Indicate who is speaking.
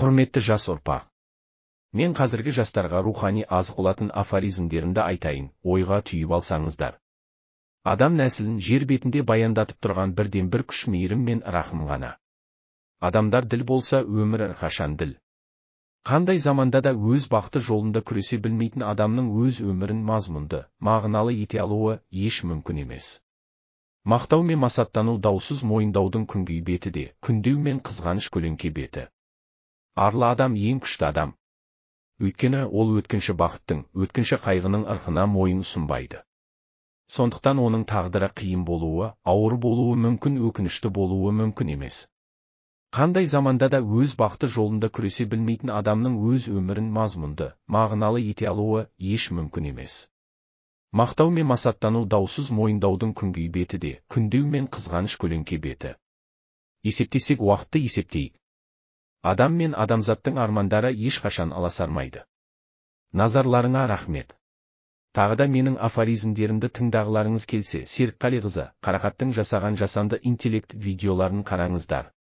Speaker 1: Құрметті жас ұрпақ! Мен қазіргі жастарға рухани азық болатын афоризмдерімді айтайын, ойға түйіп алсаңыздар. Адам нәсілін жер бетінде баяндатып тұрған бірден бір күш мейірім мен рахым ғана. Адамдар діл болса, өмір әрқашан діл. Қандай заманда да өз бақыты жолында күресе білмейтін адамның өз өмірін мазмұнды, мағыналы ете алуы еш мүмкін емес. Мақтау мен масаттану даусыз мойындаудың күнгей беті де, күндеу мен қызғаныш көлеңке беті. Арлы адам ең күшті адам. Өйткені ол өткінші бақыттың, өткінші қайғының ырқына мойын ұсынбайды. Сондықтан оның тағдыры қиын болуы, ауыр болуы мүмкін, өкінішті болуы мүмкін емес. Қандай заманда да өз бақыты жолында күресе білмейтін адамның өз өмірін мазмұнды, мағыналы ете алуы еш мүмкін емес. Мақтау мен масаттану даусыз мойындаудың күнгей беті де, күндеу мен қызғаныш көлеңке беті. Есептесек, уақытты есептейік. Адам мен адамзаттың армандары ешқашан аласармайды. Назарларыңа рахмет. Тағы да менің афоризмдерімді тыңдағыларыңыз келсе, Серікқалиқызы Қарақаттың жасаған жасанды интеллект видеоларын қараңыздар.